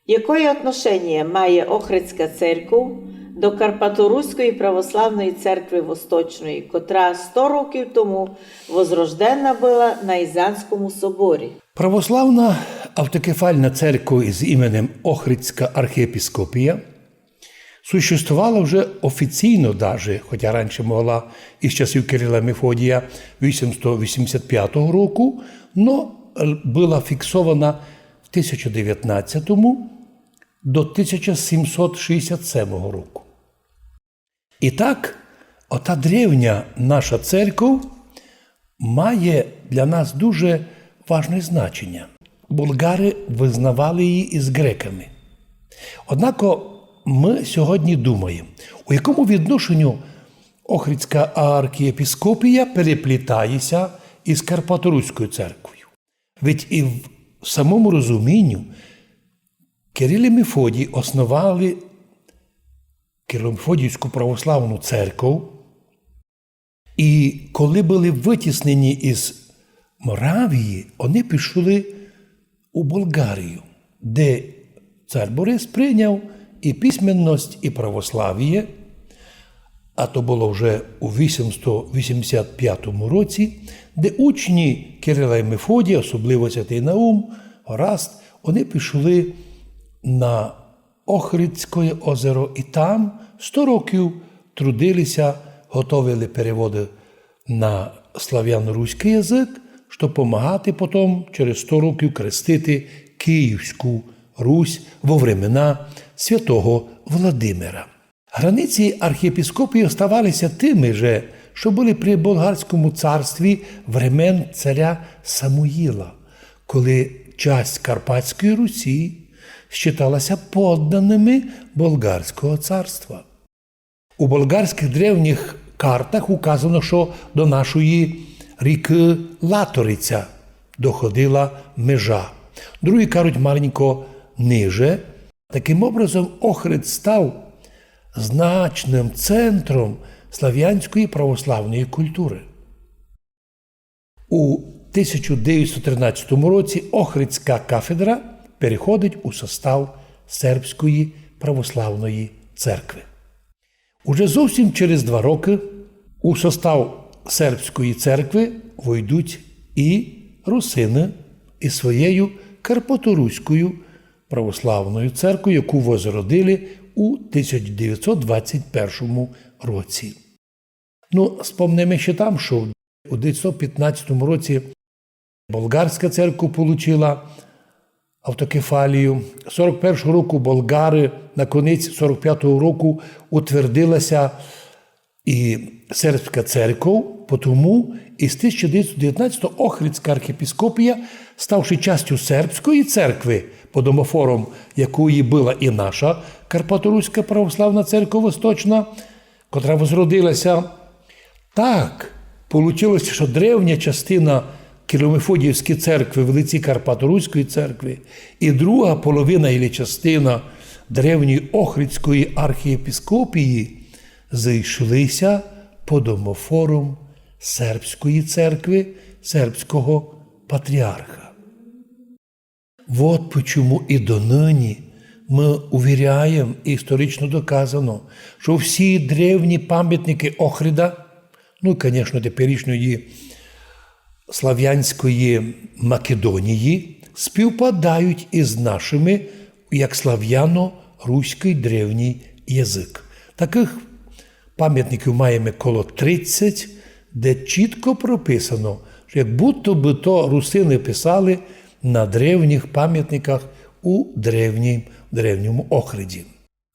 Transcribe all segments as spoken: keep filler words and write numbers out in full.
Якоє отношеніє має Охридська церков до Карпаторуської православної церкви Восточної, котра сто років тому возрождена была на Ізанському соборі? Православна автокефальна церква із іменем Охридська архієпископія существовала вже офіційно даже, хотя раніше могла із часів Кирила і Мефодія вісімсот вісімдесят пятого року, но, е, была фіксована в тисяча девятнадцять до тисяча сімсот шістдесят семого року. І так, ота древня наша церков має для нас дуже важне значеня. Болгары визнавали її із греками. Однако мы сьогодні думаєме, у якому відношенню Охридська архієпископія переплітає ся із Карпаторуською церквою. Ведь і в самому розумінню Кирил і Мефодій основали Кирило-Мефодіївську православну церков, і коли были вытіснені із Моравії, они пішли у Болгарію, де цар Борис прийняв і письменность, і православіє, а то было вже у вісімсот вісімдесят пятому році, де учні Кирила і Мефодія, особливо святый Наум, Ораст, они пішли на Охридське озеро і там сто років трудили ся, готовили переводы на славяно-руськый язык, щоб помагати потом через сто років крестити Київську Русь во времена святого Владимира. Границі архієпископії оставали ся тыми же, што были при Болгарському царстві времен царя Самуїла, коли часть Карпатської Русі считала ся поддаными Болгарського царства. У болгарськых древніх картах указано, што до нашої рікы Латориця доходила межа. Другі кажуть маленько ниже. Таким образом, Охрид став значным центром славянської православної культуры. У тисяча девятсот тринадцятому році Охридська кафедра переходить у состав Сербської православної церкви. Уже зовсім через два рокы у состав Сербської церкви войдуть і русины із своєю Карпаторуською православною церквою, яку возродили у тисяча девятсот двадцять першому році. Ну, спомнеме ще там, што у девятсот пятнадцятому році болгарська церква получила автокефалію. Сорок першого року болгары, на конець сорок пятого року утвердила ся і сербська церква, потому із тисяча девятсот девятнадцятого Охридська архієпископія, ставши частю сербської церкви, под омофором якої была і наша Карпаторуська православна церква Восточна, котра возродила ся. Так получило ся, што древня частина Кирило-Мефодіївської церкви в лиці Карпаторуської церкви і друга половина или частина древньої Охридської архієпископії зыйшли ся под омофором сербської церкви, сербського патріарха. Вот почему і доныні мы увіряєме, і історично доказано, што всі древні памятникы Охрида, ну, конечно, теперішньої славянської Македонії, співпадають із нашыми, як славяно-руськый древній язык. Такых памятників маєме коло тридцять, де чітко прописано, што як будто бы то русины писали на древніх памятниках у древнім, древньому Охриді.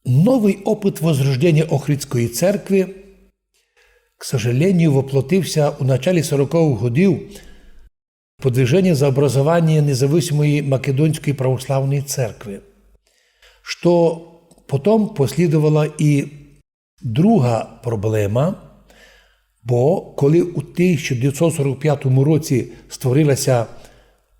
Новый опыт возрождения Охридської церкви, к сожалению, воплотив ся у началі сороковых годів по движении за образование независимої Македонської православної церкви, што потом послідовала і друга проблема, бо коли у тисяча девятсот сорок пятому році створила ся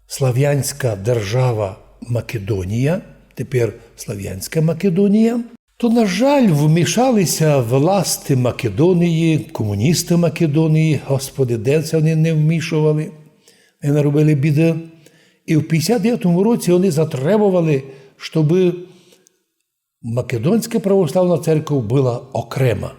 славянська держава Македонія, тепер Славянська Македонія, то, на жаль, вмішали ся власти Македонії, комуністы Македонії, Господи, де ся они не вмішовали, не наробили біды. І в пятдесят девятому році они затребовали, щобы Македонська православна церков была окрема.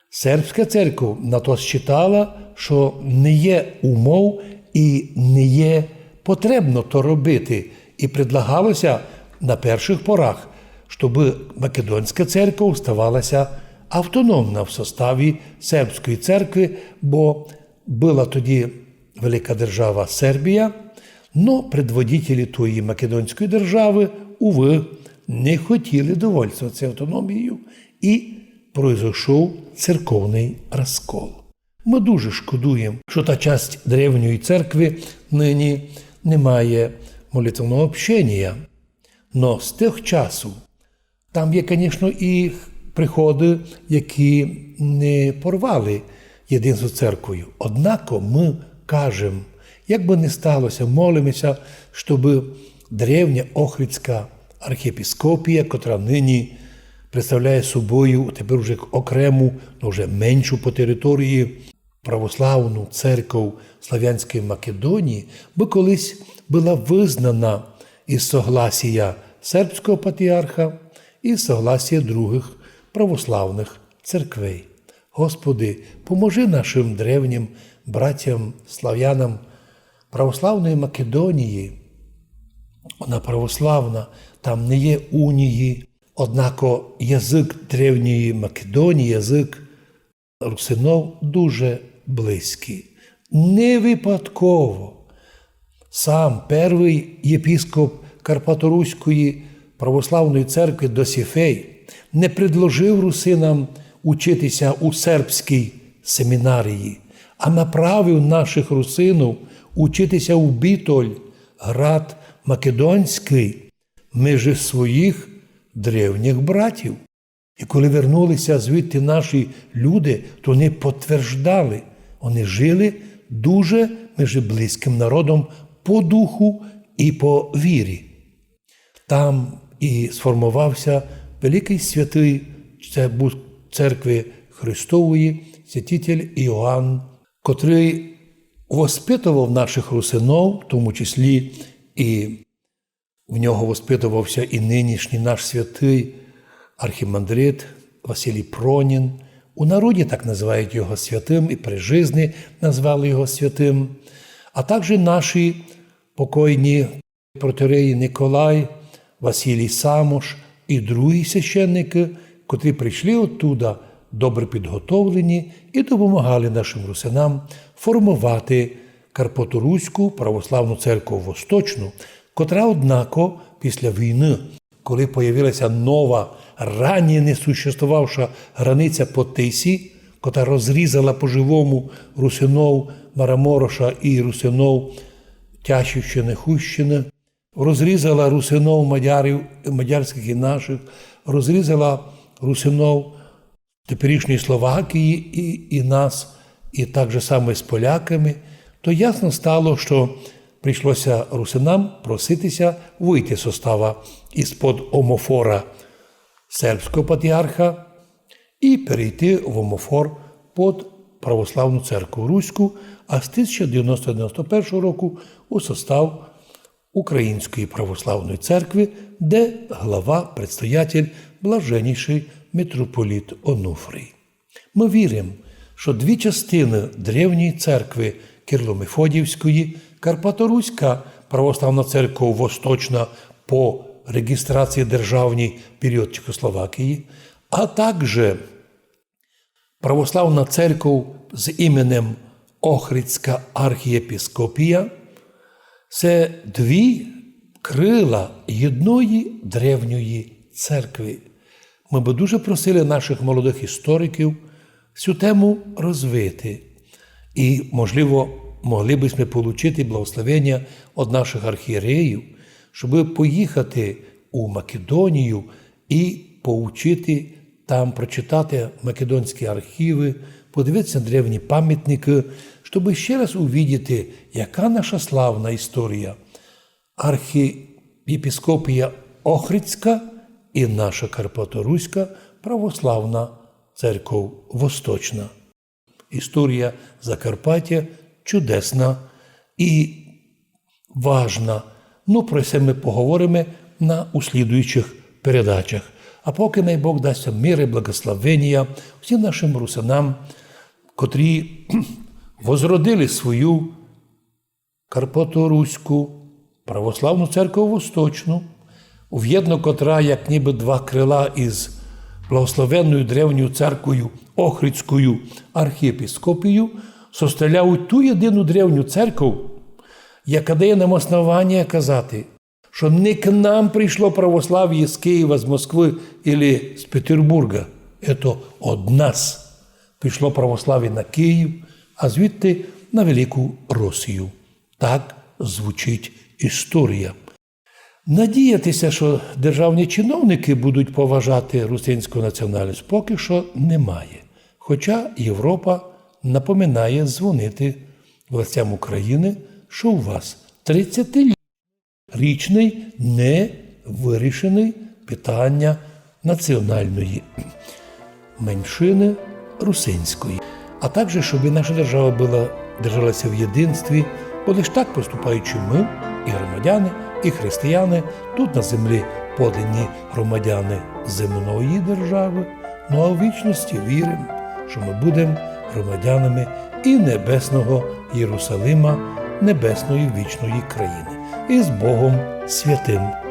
Сербська церков на то считала, што не є умов і не є потребно то робити, і предлагало ся на першых порах, щобы Македонська церков ставала ся автономна в составі Сербської церкви, бо была тоді велика держава Сербія, но предводителі тої Македонської державы, увы, не хотіли довольствовати ся автономією, і произошов церковный розкол. Мы дуже шкодуєме, што та часть древньої церкви нині не має молитвного общенія. Но з тых часу там є, конечно, і приходы, які не порвали єдинство з церквою. Однако мы кажем, як бы не стало ся, молиме ся, щобы древня Охридська архієпископія, котра нині представляє собою тепер уже окрему, но вже меншу по території, православну церков Славянської Македонії, бы колись была вызнана із согласія сербського патріарха і согласія другых православных церквей. Господи, поможи нашым древнім братям славянам православної Македонії. Она православна, там не є унії, однако язык древньої Македонії, язык русинов дуже близькый. Не випадково сам первый єпископ Карпаторуської православної церкви Досифей не предложив русинам учити ся у сербській семінарії, а направив нашых русинов учити ся у Бітоль, град Македонськый, межи своїх древніх братів. І коли вернули ся звідти наші люди, то они потверждали, они жили дуже межи близькым народом по духу і по вірі. Там і сформовав ся великый святый, це быв церкви Христової, святитель Іоанн, котрый воспитовав нашых русинов, в тому числі і в нього воспитовав ся і нынішній наш святый архімандрит Василій Пронін. У народі так называють його святым, і при жизни назвали його святым. А также наші покойні протоієреї Николай, Василій Самош і другі священникы, котрі прийшли оттуда добре підготовлені і допомагали нашым русинам формовати Карпаторуську православну церкву Восточну, котра, однако, після війны, коли появила ся нова, раніє не существовавша границя по Тисі, котра розрізала по-живому русинов Марамороша і русинов Тяшівщины, Хустщины, розрізала русинов мадярів, мадярськых і нашых, розрізала русинов теперішньої Словакії і, і нас, і так же само з поляками, то ясно стало, што прийшло ся русинам просити ся выйти з состава із-под омофора сербського патріарха і перейти в омофор під православну церкву руську, а з тисяча девятсот девяносто первого року у состав Української православної церкви, де глава, предстоятель, блаженніший митрополит Онуфрій. Мы вірим, што дві частины древньої церкви Кирло-Мефодіївської, Карпаторуська православна церква Восточна по реєстрації державній період Чехословакії, а также православна церков з іменем Охридська архієпископія, се дві крила єдної древньої церкви. Мы бы дуже просили нашых молодых істориків сю тему розвити. І, можливо, могли бы сьме получити благословення од нашых архієреїв, щобы поїхати у Македонію і поучити там, прочитати македонські архівы, подивитися на древні памятникы, щобы ще раз увидіти, яка наша славна історія. Архієпископія Охридська і наша Карпаторуська православна церков Восточна. Історія Закарпаття чудесна і важна, Ну, про се мы поговориме на услідуючых передачах. А покы най Бог дасть мир і благословенія всім нашым русинам, котрі возродили свою Карпаторуську православну церкву восточну, увєдно котра, як нібы два крила із благословенною древньою церквою Охридською архієпископією, составляють ту єдину древню церкву, яка дає нам основанія казати, што не к нам прийшло православіє з Києва, з Москвы или з Петербурга. Ето од нас прийшло православіє на Київ, а звідти на Велику Росію. Так звучить історія. Надіяти ся, што державні чиновникы будуть поважати русинську національность, покы што немає. Хоча Європа напоминає дзвонити властям Україны, што у вас тридцятирічный невырішеный питання національної меншины русинської. А также, щоб і наша держава была, держала ся в єдинстві, бо лиш так поступаючи мы, і громадяни, і християни, тут на землі подлинні громадяни земної державы, ну а в вічности вірим, што мы будем громадянами і небесного Єрусалима, небесної вічної країны. І з Богом святым!